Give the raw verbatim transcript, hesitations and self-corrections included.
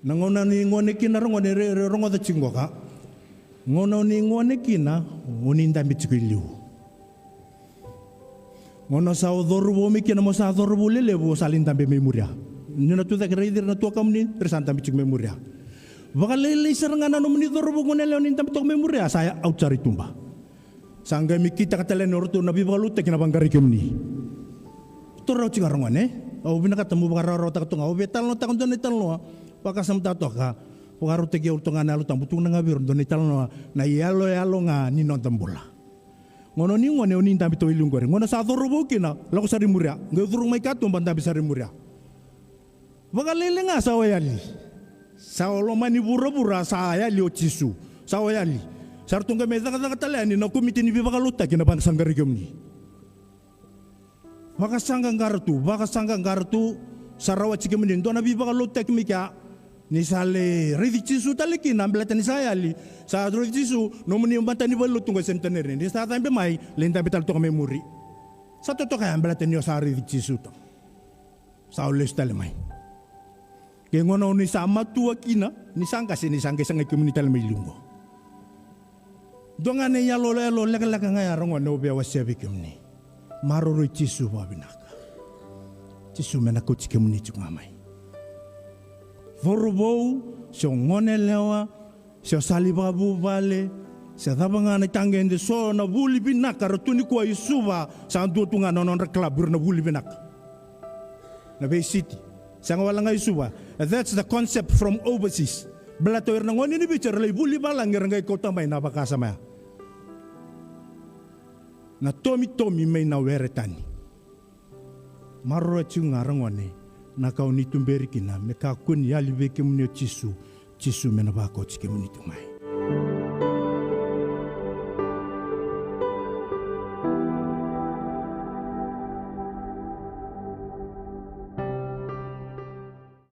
Na gauna ni gone kina, ragone, re, re, rogoca tiko qoka. Gauna ni gone kina, o ni dabe tiko i liu. Gauna sa o cauravou mai kina, mo sa cauravou lelevu, o sa lai dabe mai muria. Ni na tu cake, raici ira na tuakamuni, era sa dabe tiko mai muria. Vakalailai sara ga na nomuni cauravou gone yalewa ni dabe toka mai muria, sa ya out sara i tuba. Sa qai mai kitaka tale yani o ratou na veivakaloutaki na vaqarai kemuni. Ratou rawa tiko ga, ragone. Au vinakata meu vakarawarawataka toka ga. Au via talanoataka dua na italanoa. Vakasamataka toka. Vakarautaki au toka ga na Yalo Tabu, tukuna ga vei ira dua na italanoa, na iyaloyalo ga ni noda bula. Gauna ni gone, o ni dabe toka i liu qori. Gauna sa cauravou kina, lako sara i muria. Qai curu mai katuba, dabe sara i muria. Vakalailai ga sa o yali. Sa o loma ni vuravura, sa yali o Jisu. Sa o yali. Sa ratou qai mai cakacaka tale yani na komiti ni veivakaloutaki na vaqarai kemuni. Vakasaqa qara tu, vakasaqa qara tu, sa rawati kemuni. Dua na veivakaloutaki mai kea, ni sa lai raici Jisu tale kina, baleta ni sa yali, sa raici Jisu, nomuni matanivalenilotu qo e sega ni tau ni raici. Ni sa cabe mai, lai dabe tale toka mai muri. Sa totoka ya, baleta ni o sa raici Jisu toka. Sa o lesu tale mai. Ke gauna o ni sa matua kina, ni sa qase, ni sa qai sagai kemuni tale mai liu qo. Dua ga na iyaloyalo lekaleka ga ya, ragone, au via wasea vei kemuni. Maroroi Jisu vakavinaka. Jisu me na kauti kemuni tiko ga mai. Cauravou, se o gone yalewa, se o sa lai vakavuvale, se cava ga na itagede, so na vuli vinaka ra tu nikua i Suva, sa dua tu ga na nodra club, ira na vuli vinaka. Na veisiti. Sega wale ga i Suva. That's the concept from overseas. Baleta o ira na gone ni Viti era lai vuli valagi, era qai kauta mai na vakasama ya. Na tomitomi mai na were tani. Maroroya tiko ga, ragone, na ka o ni tuberi kina, me kakua ni yali vei kemuni o Jisu. Jisu me na vakoti kemuni tu mai.